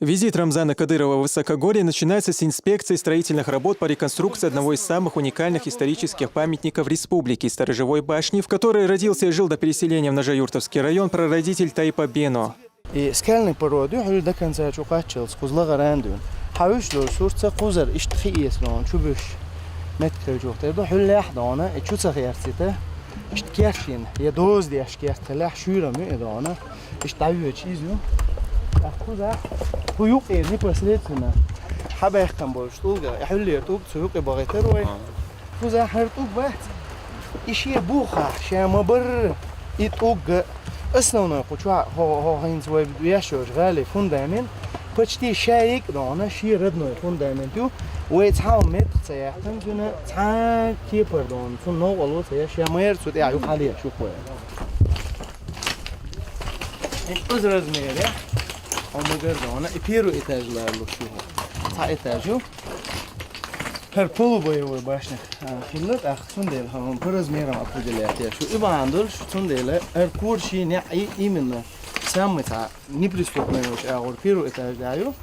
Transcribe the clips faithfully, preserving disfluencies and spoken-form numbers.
Визит Рамзана Кадырова в Высокогорье начинается с инспекции строительных работ по реконструкции одного из самых уникальных исторических памятников республики — сторожевой башни, в которой родился и жил до переселения в Нажаюртовский район прародитель Тайпа Бено. И скальный породы хьули до конца чу кхаччалц кхузлагъа рандуьн. Хьавуьш долу сурца кхузар иштта хи эслон чу буьш меттиг хилчух тера ду, хьуьллехь а дона, и чу ца херцита, иштта кертина, я доза деш керт хилехь, шуьйрам ю и дона, иштта дӀавоьдуш иза ю. Кхуза кху юкъе непосредственно хьабаьккхина болчу тӀулга, и хьуьллера тӀулг цу юкъе бахийтар вай. Кхуза хӀара тӀулг бац. И шен бухахь, ша ма-барра, и тӀулг а, основной кху чохь хӀо, хӀо хӀинца вай веш йолчу гӀали фундамент, почти ша йиг а дона, шен родной фундамент ю, вай цхьа а меттах ца яьккхина, цуьнан цхьа а кепар дона, цунна новкъарло ца еш, ша ма-ярра цу тӀехь ю хьалеш ю кху. ХӀинца иза размер я, хьо ма-гарра дона, и первый этаж ларалуш ю хьо. Цхьа этаж ю. ХӀара полубоевой башня, а, хилла, тӀаккха цундела хӀара по размерам определять еш ю. И бахьана долуш, цундела хӀара кораший, неӀий именно самый цхьа неприступный йолчу агӀор первый этаж тӀехь ю,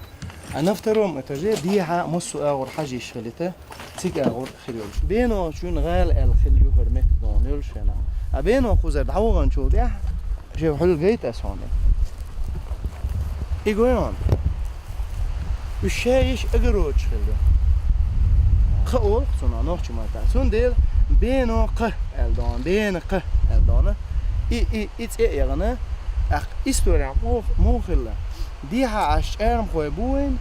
а на втором этаже дехьа массо а агӀор хьажа йиш хилийта, цига агӀор хир йолуш. Бено чуьнан гӀала аьлла хилла ю хӀара меттиг дона йолуш хенахь. А Бено кхузара дӀаваханчул тӀаьхьа, Жев хьуьлла гайта ас хьуна. И гой хьуна. Уьш ша йиш огородаш хилла. Кха олу цунах нохчийн маттахь. Цундела Бено кха аьлла дона, Бена кха аьлла дона. И, и, и цӀе а яхана, тӀаккха история муха, муха хилла. Дехьа Ӏаш чӀармхой бу вайна,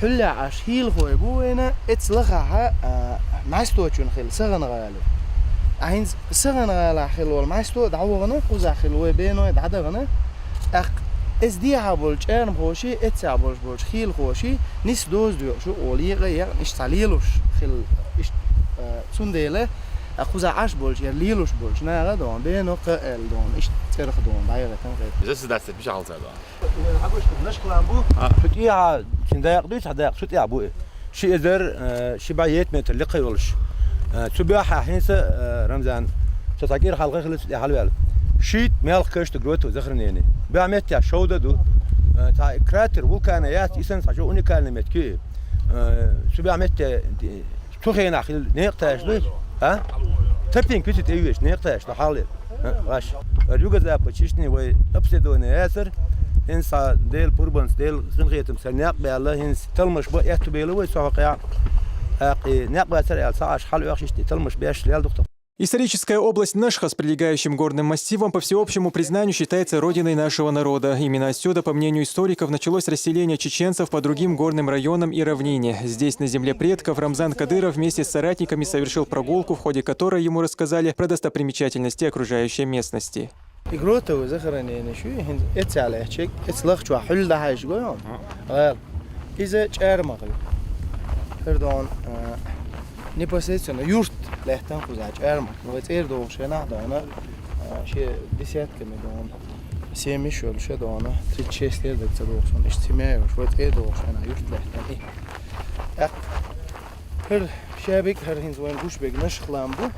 хьуьллехь Ӏаш хилахой бу вайна, эцу лахахь, а, Маьсточун хилла, Сагана гӀала. А хӀинца Сагана гӀалахь хилла волу Маьсто а дӀавахана, кхузахь хилла вай Беной дӀадахана. ТӀаккха эцу дехьа болу чӀармхоший, эццехь болуш болчу хилахоший, нисса доза доькъуш ю, олу екъа а екъна, иштта цхьа лелош хилла, иштта, а, цундела, а, кхузахь Ӏаш болчу, яра лелош болчу наха а дона, Бено кха аьлла дона, иштта цӀерах дона, дӀайгӀатан гӀайта. Иза сидацет мичахь хьалца дона? Хьабуш, нашхлан бу? А, цу тӀехьа, цуьнан дакъа дуй, цхьа дакъа, цу тӀехь бу и. Ши эзар, э, ши бӀе итт метр лекха йолуш. Э, цу баьхьа хӀинца, э, Рамзан, со цхьа кӀира хьалха хилла цу тӀехь хьалаваьлла. Шийтта мелха каш ду гротовый захоронение. БӀе меттехь шовда ду. Э, цхьа кратер вулкана яц, и санна цхьа чӀогӀа уникальный меттиг ю и. Э, цу бӀе метте, Цу хенахь хилла некъа таш ду, а? Тапинг куьцу тӀе везаш некъа таш ду хьалха. А, гӀаш. Ара юго-запад Чечни вай обследование яцара. ХӀинца Делан пурбанца, Делан къинхетамца некъ баьлла, хӀинца талмаш бан аьтту бевлла вай цу хьокъехь. ТӀаккха и некъ бацара аьлла, ца Ӏаш хьала оьхуш иштта и талмаш беш лел дукха. Историческая область Нашха с прилегающим горным массивом, по всеобщему признанию, считается родиной нашего народа. Именно отсюда, по мнению историков, началось расселение чеченцев по другим горным районам и равнине. Здесь, на земле предков, Рамзан Кадыров вместе с соратниками совершил прогулку, в ходе которой ему рассказали про достопримечательности окружающей местности. И гротовый захоронение шу, хӀинца эццехь лаьттачу, эццехь лахчохь хьуьлла дӀахьаьжча гой хьуна? ГӀала. Иза чӀармах ю. ХӀара дона, а, непосредственно юрт лаьттан кхуза чӀармах. Вай цӀера догӀуш хенахь дона, а, шен десятками дона, семьяш йолуш дона, тридцать шесть лет ца догӀуш, иштта семья йолуш, вай цӀера догӀуш хенахь юрт лаьттан и. ТӀаккха хӀара шабиг, хӀара хӀинца вайна гуш берг Нашхлам бу.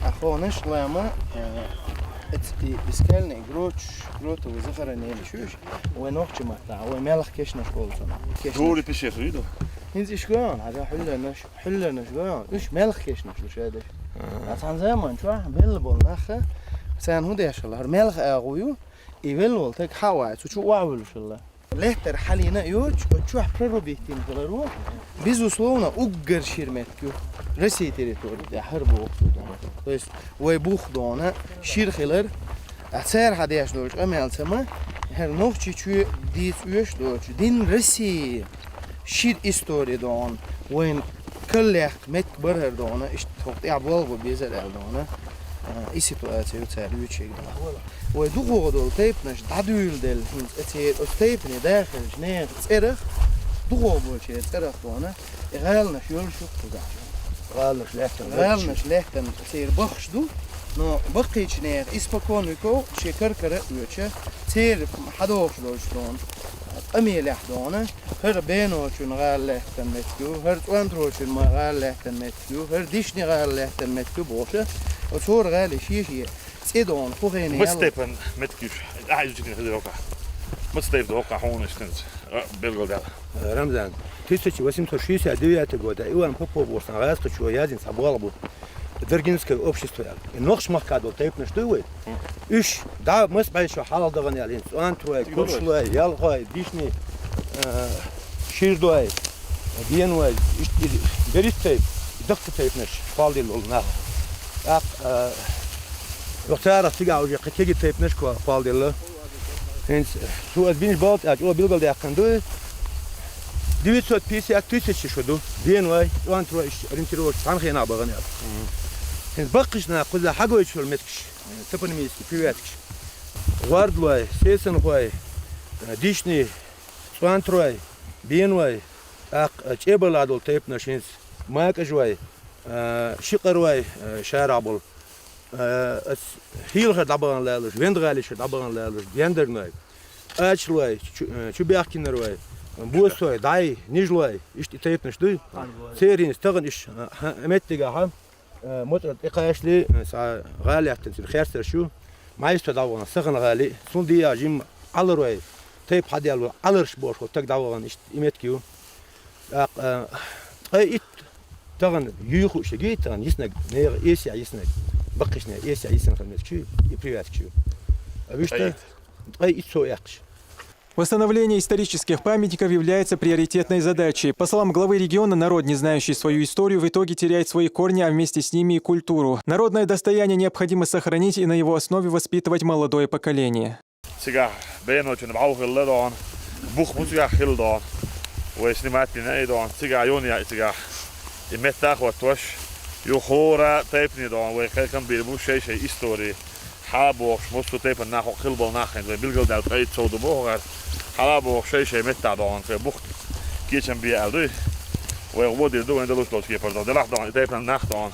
А хӀо Нашхлама, а, эц-, и, и скальный гроч, гротовый захоронение шу иш. Вай нохчийн маттахь, вай мелха кешнаш олу цунах. Кешнаш. Дури пише хӀуьйду? ХӀинца иш гой хьуна, хьажа хьуьлларнаш, хьуьлларнаш гой хьуна. Уьш мелха кешнаш ду шадерш. А цхьана заман чохь белла болу нах, царна хӀун деш хилла, хӀара мелха агӀо ю, и велла волу таг хьа а вай, цу чу охьавуьллуш хилла. Лаьттара хьалийна а йоцуш, оцу чохь прорубить йина хилар ву, безусловно, уггар шира меттиг ю России территори тӀехь хӀара боху. То есть вай бух дона шира хилар, а цара хьан деш долчу къамелца ма, хӀара Нохчийчоь дийца оьшуш доцуш, дин России шира истори дона, вайн каллех меттиг бара хӀара дона, иштта хӀокху тӀехь болх бан безар аьлла дона, а, и ситуаци ю цара юьйцуш дона. Вай дукхох долу тайпанаш дӀадуьйладелла хӀинца, эцеран оцу тайпане дахарчу нехан цӀерах, дукхох болчеран цӀерах дона, и гӀаланаш йолуш ю кхузахь. ГӀаланаш лаьттан, гӀаланаш лаьттан церан баххаш ду, но баккхийчу нехан испокон веков шен кара-кара а оьцуш, церан хьадогӀуш долчу дона, къамелехь дона, хӀара Беночун гӀала лаьттан меттиг ю, хӀара ЦӀонтарочун ма гӀала лаьттан меттиг ю, хӀара Дишни гӀала лаьттан меттиг ю бохуш, оцу хӀора гӀали шен-шен цӀе дона, кху хене. Вай ял- степан меттиг ю, ахьа изучить хилла ваха. Маца тайпа ду хӀокху хьуна иштта хӀинца, а, билгалдаьлла? Рамзан, тысяча восемьсот шестьдесят девятый года Иван Попов волчу гӀазкхичо яздина цхьа болх бу, Даргинское общество аьлла. И нохчмахка долу тайпанаш дуй вай? Уьш, да, мас бӀе шо хьалха дахана аьлла, хӀинца цӀонтарой, куршлой, ялхой, дишни, а, ширдой, беной, иштта и берриш тайпа, даккхий тайпанаш кхолладелла волу нах. ТӀаккха, а, царах цигахь уже кхин кегий тайпанаш кхо-, кхолладелла. ХӀинца цо аса бинчу болх тӀехь чӀогӀа билгалдаьккхина ду. Девятьсот пятьдесят тысяча шу ду. Беной, цӀонтарой, иштта ориентировочно цхьана хенахь бахана аьлла. ХӀинца баккхийчу наха кхузахь хьагойтуш йолу меттигаш, топонимический привязкаш. ГӀордалой, сесанхой, дишни, цӀонтарой, беной, тӀаккха чӀебалла долу тайпанаш хӀинца, макӀажой, а, шикъарой, а, шарахь болу, а, ас хӀийлахара дӀабахана лалуш, венгӀалишкара дӀабахана лалуш, гендарной, кӀачалой, чу-, а, чубехкинарой, босой, дӀай, нижлой, иштта и тайпанаш дуй. Церан хӀинца тахана иш, а, хьан-, меттигахьа, а, моцӀар тӀекхачале, а, цхьа гӀала яьттина цуьнан херцарш ю, маэстро дӀавахана, Сахана гӀали, цунна дийа жимма Ӏаларой, тайпа хьадаьлла Ӏаларш бохуш волу стаг дӀавахана, иштта и меттиг ю. ТӀаккха, а, ткъе итт тахана юй хууш егий, тахана йиснарг, нехан эсехь йиснарг, баккхийчу нехан эсехь йисина хила меттигаш ю, и привязкаш ю. А вуьшта ткъе итт. Ткъе итт сов эккхаш. Восстановление исторических памятников является приоритетной задачей. По словам главы региона, народ, не знающий свою историю, в итоге теряет свои корни, а вместе с ними и культуру. Народное достояние необходимо сохранить и на его основе воспитывать молодое поколение. Цигахь беночун бӀов хилла дона, бух бу цигахь хилла дона. Вай снимать дина и дона, цигахь юна яа цигахь. И метта а хӀоттош, ю хӀора тайпане дона, вай кхайкхам бийр бу шай-шай истори. Хьала бохуш, массо а тайпана нах хӀокху хилла болу нах хӀинца вай билгалдаьлла ткъе итт сов ду боху хӀара. Хьала бохуш, шай-шай меттахь дона, шай бух кечам бе аьлла дуй. Вай гӀо дийр ду, вайн далуш долчу кепара дона. Делахь дона, и тайпана нах дона.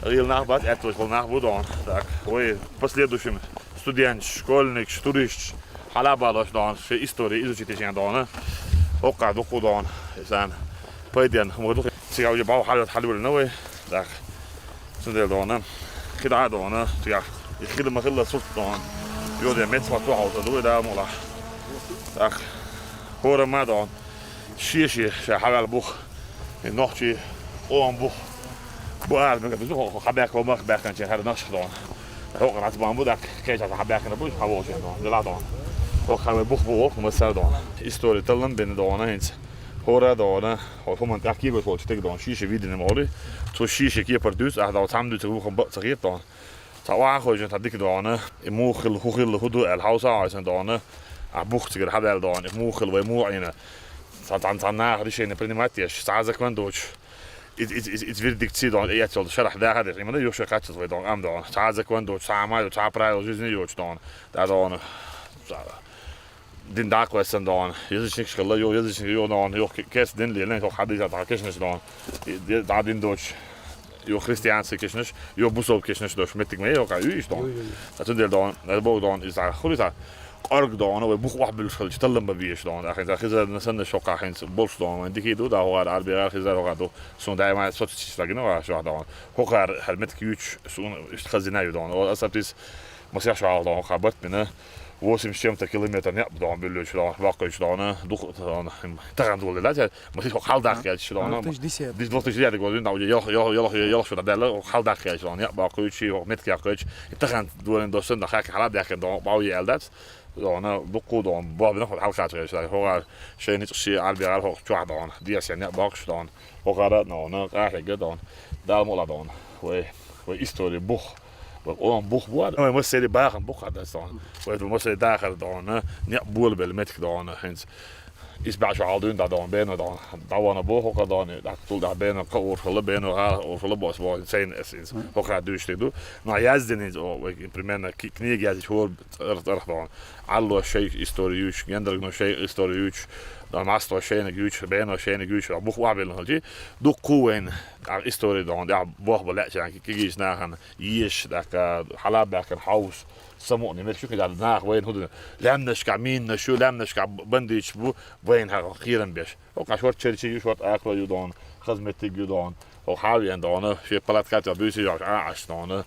ГӀийла нах бац, аьтталуш болу нах бу дона. Так, вай последующим студенташ, школьникаш, туристаш хьала балош дона, шайн истори изучить деш дона. ХӀокху дукха дона, и сан пайденна хӀума ду. Цигахь уже бӀов хьалавелла хьалавеллина вай. Так. Цундела дона, кхидӀа а дона, цигахь и хила ма-хилла сурт дона. Йоде меца хӀотто хьовса ду вай Дала мукъалахь. Так. ХӀора ма дона. Шен-шен ша хьаваьлла бух. И нохчий къоман бух. Бу ара мегар ду, хьабаьхка ва мах баьхканчийн хӀара нах дона. ХӀокху нах бан бу даккха, кхечахь хьабаьхкина бу, хьаволчун дона. Дела дона. ХӀокху хьан вай бух бу волх, масал дона. Истори таллам бина дона хӀинца. ХӀора а дона, хӀо хӀуманна тӀехь кегош волчу стеган дона, шен-шен видина молу. Цо шен-шен кепара дуьйцу, ахь дона, цхьамма дуьйцург вуха бакъ ца хета дона. Цхьа охьахойжина цхьа дика дона, и муха хилла, хӀун хилла, хӀун ду аьлла, хьовса а хьовсина дона, а бух цигара хьаваьлла дона, и муха хилла, вай муха Ӏийна. Цхьа, цхьа, цхьа наха решение принимать деш, цхьа а закон доцуш, и, и, и, и вердикт ца дона, и эццал шарахь даха деш, и ма ду юха шайн кхаччалц вай дона, ам дона. Цхьа а закон доцуш, цхьа а ма ю, цхьа а правила жизни йоцуш дона. Да дона. Дин дӀакхоьссина дона, язычникаш хилла, йо, язычник йо дона, йо, ке-, керста дин лелийна, йо, хьадийса дӀа кешнаш дона, и, де-, дӀа дин доцуш, йо, христианский кешнаш, йо, бусалба кешнаш доцуш, меттиг ма йо, ка, ю, иш дона. Ю, ю, ю. А цундела дона, а бог дона, иза, хули иза, къорг дона, вай бух охьабуьллуш хилча, таллам бан безаш дона, ахин, иза, хизарна санна шоккха хинца болуш дона, вайн дикий ду, да, хӀора арбегӀа, хизар хӀора ду, сун даима соцучись лагина, ва, шо дона. ХӀокхара хьара меттиг юьйцуш, сун, иштта хазина ю дона, о, асаптис, масех шо хьалха дона, хьа бат бина, восемьдесят с чем-то километр некъ дона, буьллуьйтуш дона, ваккхуьйтуш дона, дух дона, тахана дола дац, масех хьо хьалдаккха кхаьчча дона. Две тысячи десятый. Две тысячи десятый год, да, уже ялх, ялх, ялх, ялх шо даьлла, хьалдаккха кхаьчча дона, некъ баккхуьйтуш, хьо меттиг яккхуьйтуш, и тахана дола досан, да, хьаькки хьала даьккхина дона, бӀов яьлла дац, дона, дуккху дона, бохбина хьо хьалкхача хьо гӀар, шайна ницкъ ши арбегӀар хьо чохь дона, десен некъ баккхуьйтуш дона. ХӀокхара а дона, къахьегга дона, Дала мукъалахь дона. Вай, вай истори бух, вай къоман бух бу, вай массерийн бахам бух хьан дац дона. Вай ду массерийн дахар дона, некъ болабелла меттиг дона, хӀинца. Ис баьӀ шо хьалдуьйна дӀа дона, бено дона, дӀавана бо хӀокха дона, дӀа тул дӀа бено кхаъ оршалла, бено гӀала оршалла бос бо, цайна эс хӀинца. ХӀокха дуьйцуш ду. Но яздина хӀинца, о, вай, примерно, ки-, книга яздича хӀора цӀарах, цӀарах дона. Ӏаллош шайх истори юьйцуш, гендаргнош шайх истори юьйцуш, дона мастош шайниг юьйцуш, бенош шайниг юьйцуш, бух охьабелла хилчи, дуккху вайна, а, истори дона, тӀехь бохба лаьа чан, кигийчу нахана, еш, тӀаккха, хьала баьхкина хьовс, самукъане меттиг шу кхидӀа, наха вайна хӀун ду, лаьмнашкахь минаш ю, лаьмнашкахь бандиташ бу, вайна хьа кхерам беш. ХӀокхаш хӀорта черчи ю, шорта акро ю дона, хаза меттиг ю дона, хӀо хьавеана дона, шен палаткат а буьйсий йош, а, Ӏаш дона.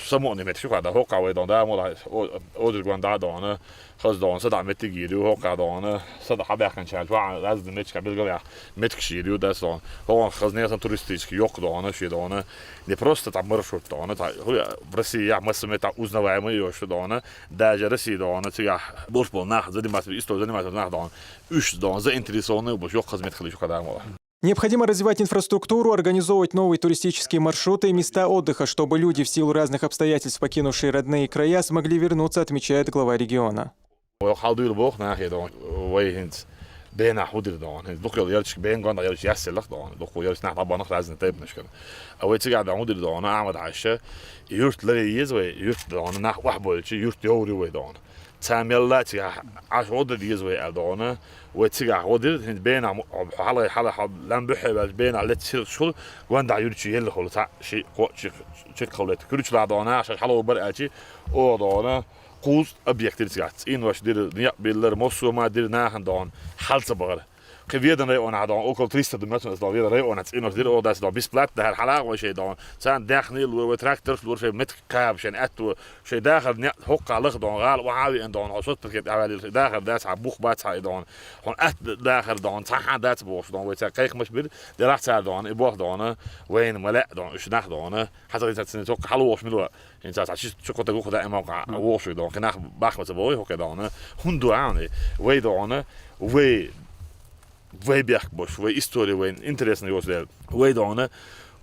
Самони меттиг ю хьа да, хӀокху вай дона, да, мула, о-, одиргон да дона, хаза дона, сада меттиг йийр ю, хӀокху дона, сада хьабаьхкинчаьрга, ваӀа, разный меттигашка билгалъяхьа меттигаш йийр ю, дас дона. ХӀокху хаза несан туристический йоккха дона, ши дона, не просто там маршрут дона, та, хӀу я, в России я, массаме та узнаваемый йош дона, даже Россия дона, цигахь болуш болу нах, заниматься, история заниматься нах дона, уьш дона, заинтересованный болуш, йоккха хаза меттиг хила ю хьа да, мула. Необходимо развивать инфраструктуру, организовывать новые туристические маршруты и места отдыха, чтобы люди, в силу разных обстоятельств покинувшие родные края, смогли вернуться, отмечает глава региона. Вай хьал дуьйла боху нахе дона, вай хӀинца бенахь хӀу дира дона. ХӀинца дукха йолу ярташка бен гондах ярташ яьсселлах дона. Дукха ярташ нах дӀабахнах разный тайпанашкара. А вай цигахь дона хӀу дира дона, Ахьмад Хьаша, юрт ларе еза вай, юрт дона, нах охьабойлча, юрт йовр ю вай дона. Цхьа мел лаьцна Ӏаш гӀо дан деза вай аьлла дона. Вай цигахь гӀо дира, хӀинца бенахь мо-, хьо хьалай, хьалай, хьо лам буьххье ваьлча, бенахь лецна сирхаш хуьлу, гондахь юьртачу елла хуьлу цхьаъ, ши, кхоъ, чирх, чиркхаллетта куьрчалахь дона, шаьш хьало бара аьлча, оха дона, кхузткъа объект дира цигахь. ЦӀенош дира, некъ биллара, массо а ма дира нахана дона, хьал ца бахара. Кхин Веданан районахь дона, около триста ду меттиг аса дона, Веданан районахь цӀенош дира, оха дац дона, бесплатно хӀара хьала гӀо шайн дона. Царна даьхни лора, вай тракторш лора, шайн меттиг кхаба шайн аьтту, шайн дахар некъ хӀоккхахь лаха дона, гӀала охьа а веана дона, хьо соцпакет охьаваьлла, шайн дахар дац хьан, бух бац хьан и дона. Хьуна атта дахар дона, цхьа хьан дац бохуш дона, вай цара кхайкхамаш бира, делахь цара дона, и бох дона, вайна ма лаьа дона, уьш нах дона. Хьан ца гӀийца цуьнан цоккха хьалавогӀуш мила вара. ХӀинца цхьа ши чу кху таг ву кху даиман кху вогӀуш ву дона, кхин нах бахма ца богӀий хӀокхе дона. ХӀунда ду ахьа, вай дона, вай, вай бехк бош, вай истори вайн интересно йоцу дела. Вай дона,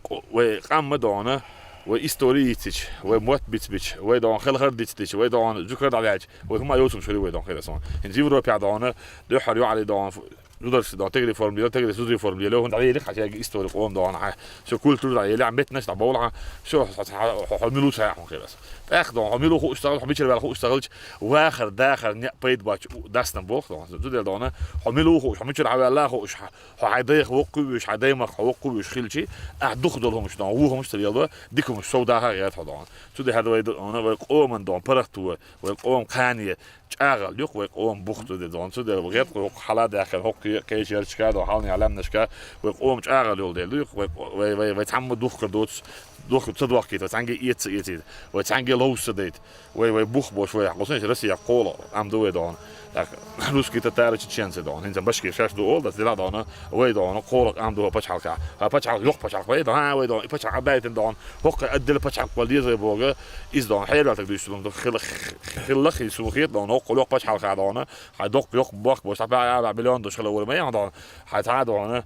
къу-, вай къам ма дона, вай истори йийцича, вай мотт бицбича, вай дона, хелхар дицдича, вай дона, жукар дӀаваьлча, вай хӀума йоцурш хуьлу вай дона хир аса. ХӀинца Европехь дона, дуьххьара юьхьаре дона, зударшца дона, тегере форма лела, тегере зударий форма лела, хӀунда дӀаели хьан шайга истори къом дона хьан, шо культура дӀаели, хьан меттанаш дӀабовла хьан, шо хьо, хьо, хьо мила ву ца хьан хир аса. ТӀаккха дона, хьо мила ву хууш ца хилча, хьо мичара ваьлла хууш ца хилча, вахар, дахар, некъ пайда бац, у, дастам боху дона. Зудел дона, хьо мила ву хууш, хьо мичара хьан ваьлла хууш, хьо хьайн дайх воккхуьйш, хьайн даймах хьо воккхуьйш хилчи, ахь дукха долу хӀумаш дона, ву хӀумаш ца лело, дика хӀумаш сов даха гӀерта хьо дона. Цу дехьа вай дона, вай къоман дона, паргӀат ву, вай къоман кхане, чӀагӀал юкъ вай къоман бух ду де дона. Цу де гӀерта хӀокху хьала даьхкина, хӀокху кхечу ярташка а дона, хьалнехьа лаьмнашка вай къоман чӀагӀал йолу дела ду юкъ, вай, вай, вай, вай цхьамма духкур доцу, духкур ца дохкийта, вай цхьаьнга эца ца эцийта, вай цхьаьнга ловза ца дайта, вай, вай бух бош, вай хьакъусанаш Россия кхола къам ду вай дона. Так, русский татары чеченцы дона. ХӀинца башки шаьш ду олу, дас дела дона, вай дона, кхола къам ду хӀо пачхьалкхехь. Хьа пачхьалкх йоккха пачхьалкх вай дона, вай дона, и пачхьалкх дайтина дона, хӀокху отдельно пачхьалкх вала деза вай бога, иза дона, хьерваьлла таг дуьйцу дона, хила, хила хи су хета дона, хӀокху йоккха пачхьалкхехь дона, хьайн доккха йоккха бохк бош, цхьа баьгӀа баьгӀа миллион долуш хила вара, ма яхьа дона, хьайн цхьа а дона,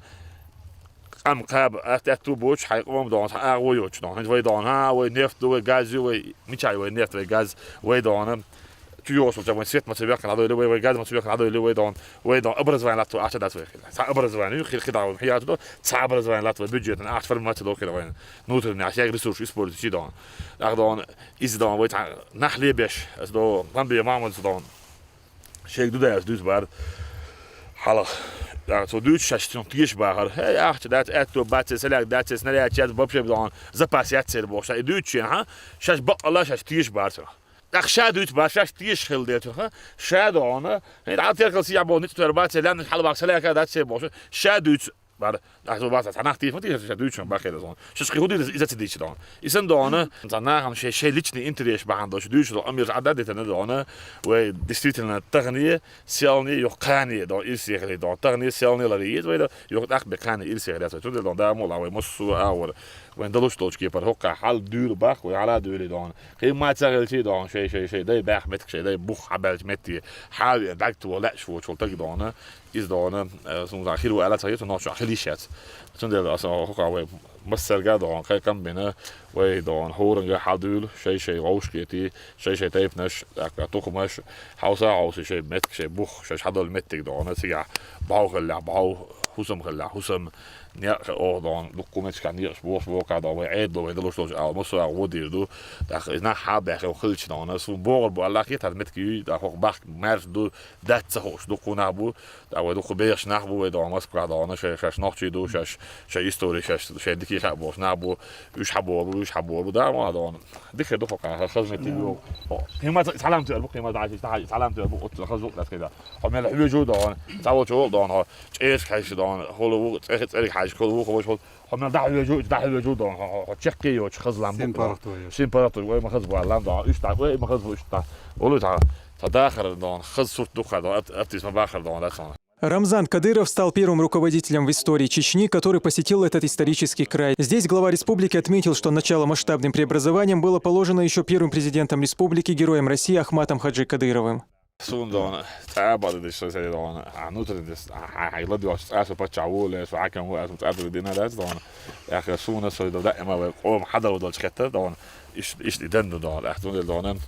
къам кхаба, атта аьтту боцуш, хьайн къоман дона, цхьа агӀо йоцуш дона. ХӀинца вай дона, хьа, вай нефть ду, вай газ ю, вай мичахь ю, вай нефть, вай газ, вай дона, чу йоцурча вайн свет ма ца веккхина дӀадойла, вай, вай газ ма ца веккхина дӀадойла, вай дона, вай дона, образование латто ахча дац вай хила. Цхьа образование ю, хи-, хи дӀа вай хьаячу до, цхьа образование латто вай бюджетан ахча формировать ца до хила вайн. Внутренний ахча, ресурс используйчи дона. Ах дона, иза дона, вай цхьа нах лебеш, ас до, Бамбе Мамонс дона. Шега ду даьлча дуьйцу бара. Хьалха. ТӀаккха цо дуьйцу шаьш цунах теша бахара. Хей, ахча дац, аьтту бац, селяк дац, снаряд яц, вообще дона, запас яц церан бохуш. И дуьйцу шена, хьа? Шаьш баккъалла шаьш теша бара цунах. ТӀаккха ша дуьйцу бара, шаьш теша хила дела цунах, хьа? Ша дона, хей, дӀа теркал сияхь боху, ницкъ тера бац, лаьмнаш хьалабаккха, селяка дац церан бохуш. Ша дуьйцу бара. Ахьа зо бац, цхьа нах тийша ма тийша, ша дуьйцу шуна баккхийла дона. Шаьш кхин хӀун дийр иза ца дийча дона. И санна дона, цхьа нахана шайн, шайн личный интерес бахьана долуш дуьйцуш долу къамелаш Ӏадда а дитина дона, вай действительно тахане, селне, юха кхане дона, ирсе хилий дона. Тахане, селне ларъе еза вай дона, юха тӀаккха бен кхане ирсе хилий яц вай. Цундела дона, да мула вай массо а агӀор, вайн далуш долчу кепара, хӀокхахь хьал дуьйла бах, вай хьала дуьйлий дона. Кхин ма ца хилчий дона, шай, шай, шай, дай баьхка меттиг, шай, дай бух хьабаьлча метте, хьа а веана, дагтаво лаьаш воцуш волу таг дона. Иза дона, э, суна хир ву аьлла ца хета, нохчо хила йиш яц. Цундела аса хӀокху вай массаьрга а дона, кхайкхам а бина, вай дона, хӀоранга хьал дуьйла, шай-шай вовшахкхетий, шай-шай тайпанаш, тӀаккха тухамаш, хьовса а хьовсий шай меттиг, шай бух, шаьш хьадолу меттиг дона, цигахь бӀов хиллехь бӀов, хӀусам хиллехь хӀусам, некъ оха дона, дуккха меттигашкахь некъаш бохуш боху дона, вай Ӏедало, вай далуш долчу ала, массо а гӀо дийр ду, тӀаккха иза нах хьа а баьхна хилча дона, суна богӀур бу аьлла хета, хӀара меттиг юй, тӀаккха хӀокху бахка маьрша ду, дац ца хууш, дуккха нах бу, ТӀаккха вай дуккха бехаш нах бу вай дона Москвахь дона, шай, шаьш нохчий ду, шаьш, шай истори, шаьш, шай дикий хаа бохуш нах бу, уьш хьаболу, уьш хьаболу, да, ма дона. Дика ду хӀокхахь, хаза меттиг ю. Кхин ма ца-, цхьа лам туьар бу, кхин ма дӀа, дӀа, цхьа лам туьар бу, оццул хаза лукъ дац кхидӀа. Хьо мел хьоьжу дона, цхьа волчу олу дона, хьо чӀераш хьаьжча дона, хӀула ву, цӀе-, цӀериг хьа Ишкол вуха ваш хол. Хо мел дахьвежу, дахьвежу дон, хо, хо, хо чеккийоч хазлам Син бук дон. Паргъат вай. Син паргъат вай, ма хаз валлам дон. Ишта, вай ма хаз ишта. Олу та, та дахар дон, хаз сурт духа дон, ат-, атис ма бахар дон, да сон. Рамзан Кадыров стал первым руководителем в истории Чечни, который посетил этот исторический край. Здесь глава республики отметил, что начало масштабным преобразованиям было положено еще первым президентом республики, героем России Ахматом Хаджи Кадыровым. Сун дон, таба да диш сай дон, а внутренность, а, а, а, лади ваш, а, со пача воле, со акам, а, со цадр дина да дон. Я ха сун со да, да, эма вай, ом, хада дол чхета дон. Иш, иш ден дон, а, тун дон.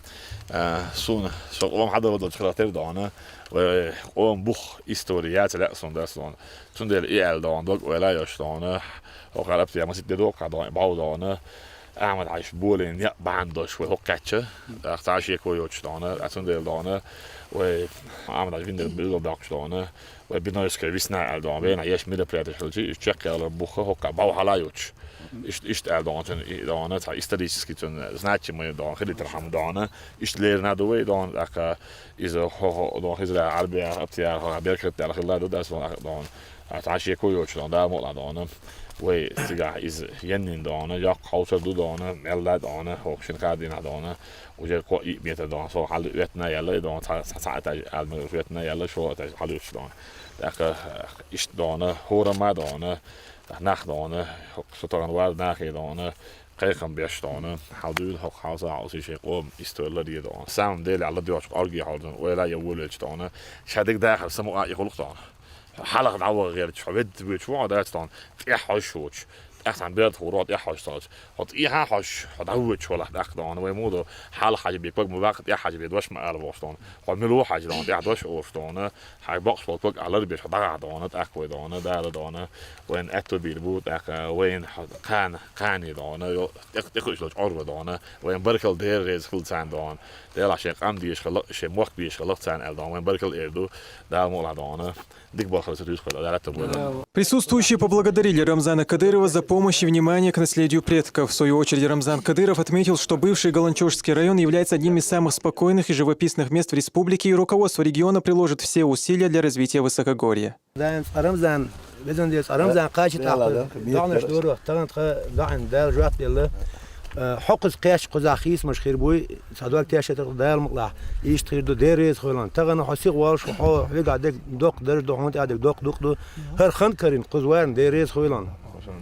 Э, сун, со ом, хада дол чхета дон. Вай, ом, бух, история, цела сун да сон. Тун дел и ал дон, дог, вай ла ёш дон. О харап я масит де док, дон, бау дон. Ахмад Хьажи болен я бан дош вай хоккача. Ахта шеко йоч дона, ацун дел дона. Вай Ахмад Хьажи виндер било дакш дона. Вай Бинойская весна ал дона. Вай на еш мероприятие шулчи, иш чек яла буха хокка бау хала йоч. Ишт, ишт ал дона, тун и дона, та исторический тун значимый дона, хили тархам дона. Ишт лер на дувай дона, ака из хо, хо, дона хизра арбия, аптия, хо, беркет яла хила дона, дас дона, дона. А, та шеко йоч дона, да, мола дона. Вай, цига из еннин дона, як хаусар ду дона, мелла дона, хо, шин кадина дона. Уже ко и метр дона, со хал ветна яла дона, та, та, та, та, ал мер ветна яла, шо та хал юч дона. Так, э, ишт дона, хорама дона, нах дона, хо, сутаган вар нахи дона. Кайхам беш дона, хал дуй, хо, хал са, хал си шей ком, история ди дона. Сам дел яла дёч, арги хал дона, вай ла я вулеч дона. Шадик да хал саму а ихулук дона. Халах дава герч, хо вед вич ва да дона. Я хош хоч. Ахсан берд хурот, я хош соч. Хот и ха хош, хот дава вич вала дак дона. Вай мудо, хал хажи бек пак му вакт, я хажи бек дош ма ал вош дона. Хо милу хажи дона, я дош ош дона. Хай бокс бол пак алар беш, хо дага дона, так вай дона, да дона. Вайн эту бир бу, так, вайн кан, кани дона, ё, так, так ушлоч орва дона. Вайн баркал дер рез хул цан дона. Дела шек ам диш хал, ше мох биш хал цан ал дона. Вайн баркал эрду, да мола дона. Дик бахар сатуш хал, да ратта бу. Присутствующие поблагодарили Рамзана Кадырова за помощь и внимание к наследию предков. В свою очередь, Рамзан Кадыров отметил, что бывший Галанчожский район является одним из самых спокойных и живописных мест в республике, и руководство региона приложит все усилия для развития высокогорья. Даим Рамзан, безан дес Рамзан качи тахта, данаш дуро, таган тха даим дал жуат дела. Хокус кеш куза хис муш хир буй, садвал тяшет дал мукла. Ишт хир ду дерез хуйлан. Таган хосик валш хо, вига дек док держ ду хонт адек док дук ду. Хар хан карин кузван дерез хуйлан.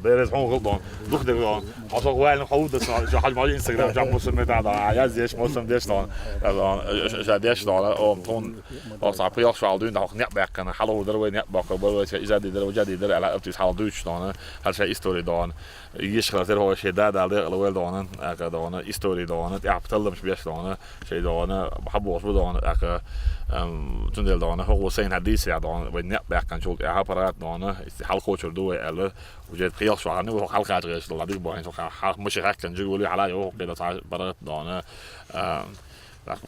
Дерез хон хул дон. Дух дек дон. Хосок валин ховдас, жа хал мал Instagram, жа мусум мета да. Я здесь мусум деш дон. Жа деш дон. О, тон. О, са пиях шал дуйн да хок неп баккана. Хало дер вай неп бакка, бер вай иза дидер, вай дидер, ала аптис хал дуйч дон. Хал ша история дон. Иш хала тер хо ше да да де ала вел дон. Ака дон. История дон. Я пталдам шбеш дон. Шей дона, хабос бу дона, ака, эм, тундел дона, хо Хусейн хадис я дона, вай не баккан чул, я аппарат дона, ис хал хочур ду, вай ала, уже пиял шо хани, хо хал кач геш дона, дик бохин шо хал, мыши хаккан жуг ули хала, йо, хо кеда та барат дона, эм, так,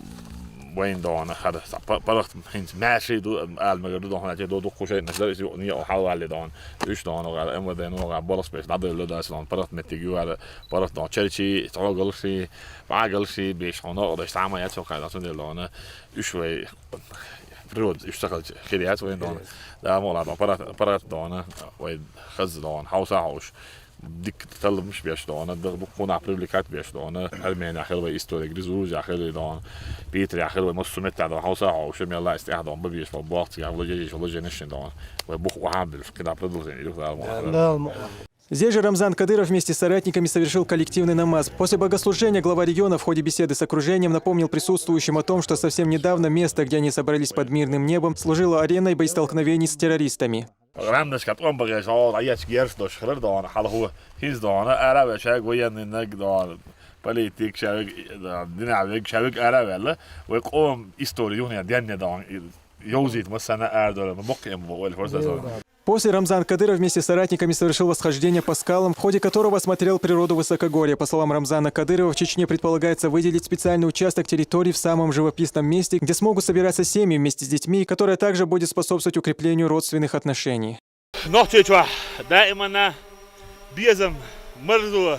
вайн дона, хада, са па-, парат хинч, маши ду, ал мегер ду дона, же ду ду кушай, нажда, ис, ни, о, хал вали дона, уч дона, га, эм, вай дона, га, борос беш, да, да, да, дона, парат метти гю, га, парат дона, черчи, то, галши, Багал ши беш хона, ода шама я чока да тун дела она. Уш вай природа, уш сахал хирият вай дона. Да мола да парат, парат дона, вай хаз дона, хауса хауш. Дик талмыш беш дона, да букуна привлекать беш дона. Армения хел вай история, Гризурузия хел вай дона. Питрия хел вай мосумета дона, хауса хауш, мела истя дона, бабиш, бабуахт, я владеешь, владеешь дона. Вай бух вахам бил, кида продолжение, да мола. Здесь же Рамзан Кадыров вместе с соратниками совершил коллективный намаз. После богослужения глава региона в ходе беседы с окружением напомнил присутствующим о том, что совсем недавно место, где они собрались под мирным небом, служило ареной боестолкновений с террористами. Рамдашка томбага шо, аяч герш дош храр дона, халху хиз дона, араб шаг военный наг дона, политик шавик, динавик шавик араб элла, вай ком история юхня денне дона, йоузит масана ардола, мокем вол форса дона. После Рамзан Кадыров вместе с соратниками совершил восхождение по скалам, в ходе которого осмотрел природу высокогорья. По словам Рамзана Кадырова, в Чечне предполагается выделить специальный участок территории в самом живописном месте, где смогут собираться семьи вместе с детьми, и которая также будет способствовать укреплению родственных отношений. Нохчийчва даимана безам марзу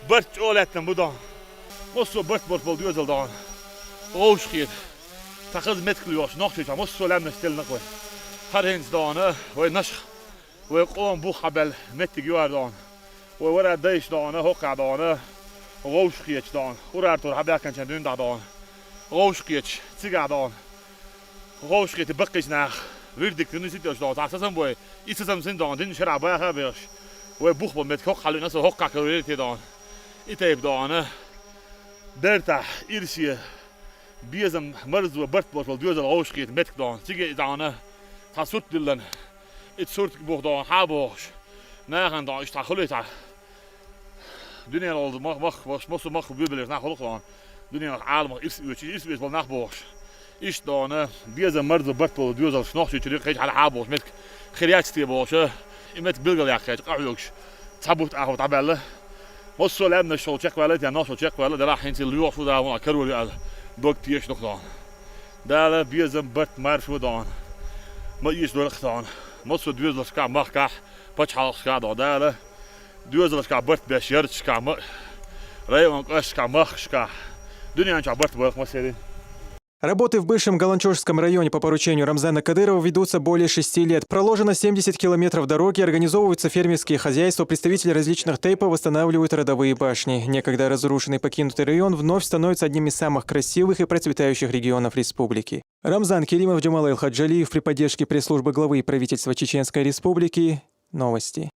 барт олатна будан. Мосо барт барт бол дюзел дан. Оушхир. Тахаз меткл ёш, Нохчийчва мосо лам наштел наквай. Харенц дана, вай нашх. Вай къоман бух хьабаьлла меттиг ю ер дона. Вай вара дайша дона, хӀокхахь дона, гӀовш кхеташ дона, Урартур хьабаьхкинчу дуьйна дӀа дона. ГӀовш кхеташ, цигахь дона. ГӀовш кхетий баккхийчу наха вердикт винна ситош дона. Цхьа сацам бой, и сацам син дона, динна шарахь баха а бехаш. Вай бух бан меттиг хӀокхахь луьйна со, хӀокхахь карор яра те дона. И тайпа дона. Бертахь, ирсе, безам, марзо, барт болуш волу доьзал гӀовш кхета меттиг дона. Цига и дона. Цхьа сурт диллина. И сурт бух дона, хьа бохуш. Нахана дона, иштта хуьлий цхьа. Дуьненахь волу мах, мах, мах, массо а мах буьбелеш нах хуьлу дона. Дуьненахь Ӏаламах ирс оьцуш, ирс оьцуш болу нах бохуш. Иштта дона, безам, марзо, барт болу доьзалш Нохчийчуьра кхечахьара хьа бохуш меттиг хир яц те бохуш. И меттиг билгалъяккхича, къахьоьгуш, цхьа бутт ахьа дӀабаьлла. Массо а лаьмнаш шул чекхваьлла, тӀе нах шул чекхваьлла, делахь хӀинца лоьхуш ву да вон карор ю аьлла, дог тешаш ду дона. Дала безам, барт, маршо дона. Ма эца дойла дона. Массо а доьзалшкахь, махкахь, пачхьалкхашкахь дона. Дала доьзалшкахь барт беш, ярташкахь, ма-, район кӀошташкахь, махкашкахь. Дуьнен чохь барт бойла массеран. Работы в бывшем Галанчожском районе по поручению Рамзана Кадырова ведутся более шести лет. Проложено семьдесят километров дороги, организовываются фермерские хозяйства, представители различных тейпов восстанавливают родовые башни. Некогда разрушенный покинутый район вновь становится одним из самых красивых и процветающих регионов республики. Рамзан Керимов, Джамалайл Хаджалиев при поддержке пресс-службы главы и правительства Чеченской Республики. Новости.